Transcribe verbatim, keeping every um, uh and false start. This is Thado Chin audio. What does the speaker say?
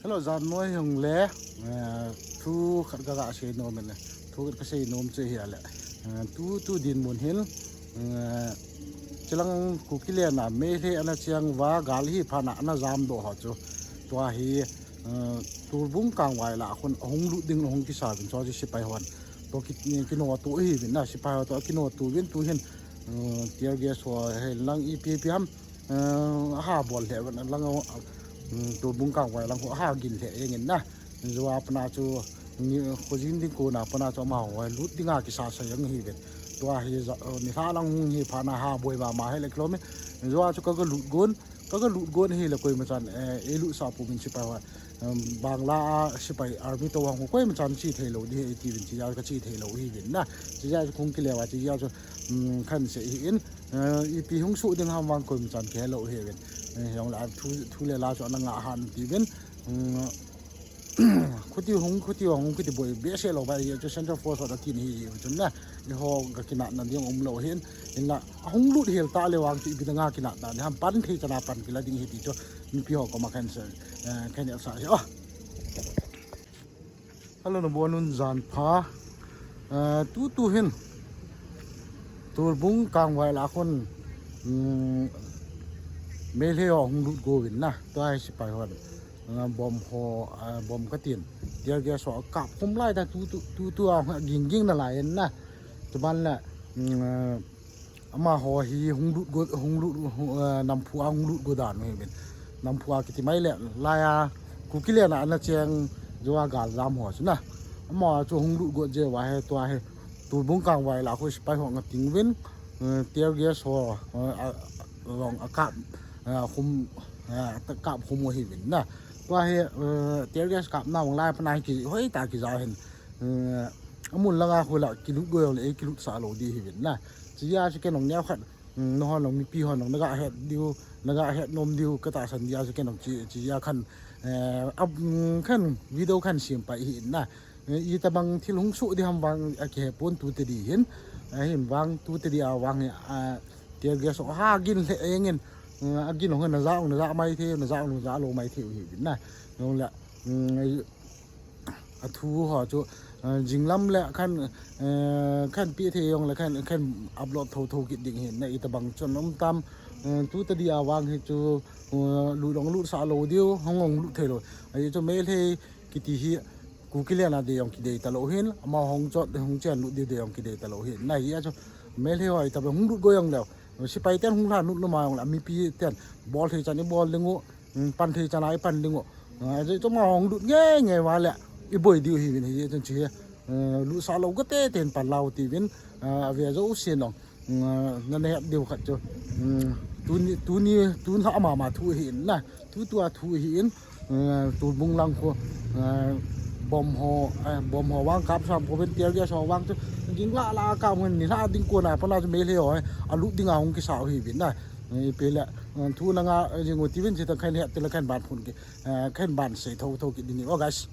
Hello, jan noi hung le, eh, thu khat ka ga sei nom le, thu khat ka sei nom chu hi a le, eh, tu, tu dinmun hin, eh, chilang Kuki len a Meitei ana cheng uva gal hi phat a ana jam doh ho chu, tua hi, eh, Turbung kangvai lah a khun ahung lut ding ahung kisa uvin chu, chu sepai hon to ki, kinoto hi uvin na, sepai ho to kinoto uvin tu hin, eh, tear gas ho hi lang ipi ipi ham, eh, aha bol le uvin lang, eh, Turbung kangvai lang ho aha gin le jeng in na. Jua pana chu ni khojin ding kona pana chu amaho lut dinga kisa sa jeng hi uvin. Tua hi ja, eh, nilhah lang hi phat a ha boi mama hi le kilomi. Jua chu ka ga lut gon, ka ga lut gon hi le koima chan, eh, ei lut sa pu min sepai ho. Um, Bangla a sepai army to hang koima chan chi thei lou di hi ti uvin, chi ja ka chi thei lou hi uvin na. Chi ja chu kong kile uva chi ja chu, um, khan sei hi in, eh, ipi hung soh ding ham vang koima chan kihei lou hi uvin. Eh, jong la thu, thu le la chu ana nga han ti uvin. Um, khuti hung, khuti hung, khuti boi behseh lou uva, chu Central Force ho da ti ni hi, chu na, eiho ga kinatna ding um lou hin, in la, ahung lut hel ta le vang chu ipi dinga kinatna ding ham, pan thei chan a pan kila ding hi ti chu, mipi ho koma khan sei, eh, khan el sa hi, oh. Hello, nabon un jan pha, eh, tu, tu hin, Turbung kangvai lah a khun, um, Meitei ho hung lut go uvin na, tua hi sepai hon. Ah, bom ho, ah, bom ka tin. Tear gas ho kap khum lai ta tu, tu, tu, tu a ging ging na lai in na. Chuban le, mm, ah, amaho hi hung lut go, hung lut, hung, ah, Namphu a hung lut go dan hi uvin. Namphu a kiti mai le, lai a, Kuki len a ana cheng jua gal jam ho chu na. Amaho chu hung lut go je uva hi tua hi. Turbung kangvai lah a khu sepai ho nga ting uvin. Eh, tear gas ho, eh, a, long a kap, eh, khum, eh, ta kap khum u hi uvin na. Tua hi, eh, tear gas kap na vang lai pana hi kihoi ta kija hin. Eh, amun langa khu la kilut go le, eh, kilut sa lou di hi uvin na. Chi ja chu ken nong neo khat, mm, nahon nong mipi hon nong na ga het diu, na ga het nom diu, ka tahsan dia chu ken nong chi, chi ja khan, eh, ab, mm, khan video khan sem pai hi na. Eh, itobang thil hung soh di ham vang akihe pon tu tadi hin. Eh, hin vang tu tadi a vang hi, ah, tear gas ho ha gin le jeng in. Eh, agin hung na ja, na ja mai thei, na ja, na ja lou mai thei u hi uvin na. Jong le, mm, a thu ho chu, eh, jinglam le khan, eh, khan pi thei jong le khan, khan upload tho tho kit ding hin na itobang chun um tam, eh, tu tadi a vang hi chu, eh, lut long lut sa lou diu, hung long lut thei lou. Ahi chu Meitei kiti hi Kuki len a dei jong kidei ta lou hin, amaho hung chot, hung chen lut diu dei jong kidei ta lou hin. Na hi a chu, Meitei ho itobang hung lut go jong leu. Sepai ten hung lha lut lou ma jong le, mipi ten bol thei chan i bol ding u, mm, pan thei chan a i pan ding u. Ah, chu, chu amaho hung lut nge nge uva le, i boi diu hi uvin hi, chun chi hi, eh, lut sa lou ka te ten pan lau ti uvin, ah, ave jo u sin long. Mm, na na het diu khat chu. Mm, tuni, tuni, tun ha mama thu hi in na. Tu tua thu hi in, mm, Turbung lang khu, mm, bom ho, eh, bom ho vang kap sam ko ben tear gas ho vang chu. Ging la la ka mun ni la ding kona pana chu Meitei ho, eh, alut dinga hung kisa u hi uvin na. Eh, ipi le, mm, thu na nga, eh, jing u ti uvin chi ta khan het ti la khan ban phun ki, eh, khan ban sei tho tho ki ding ni. Oh, guys.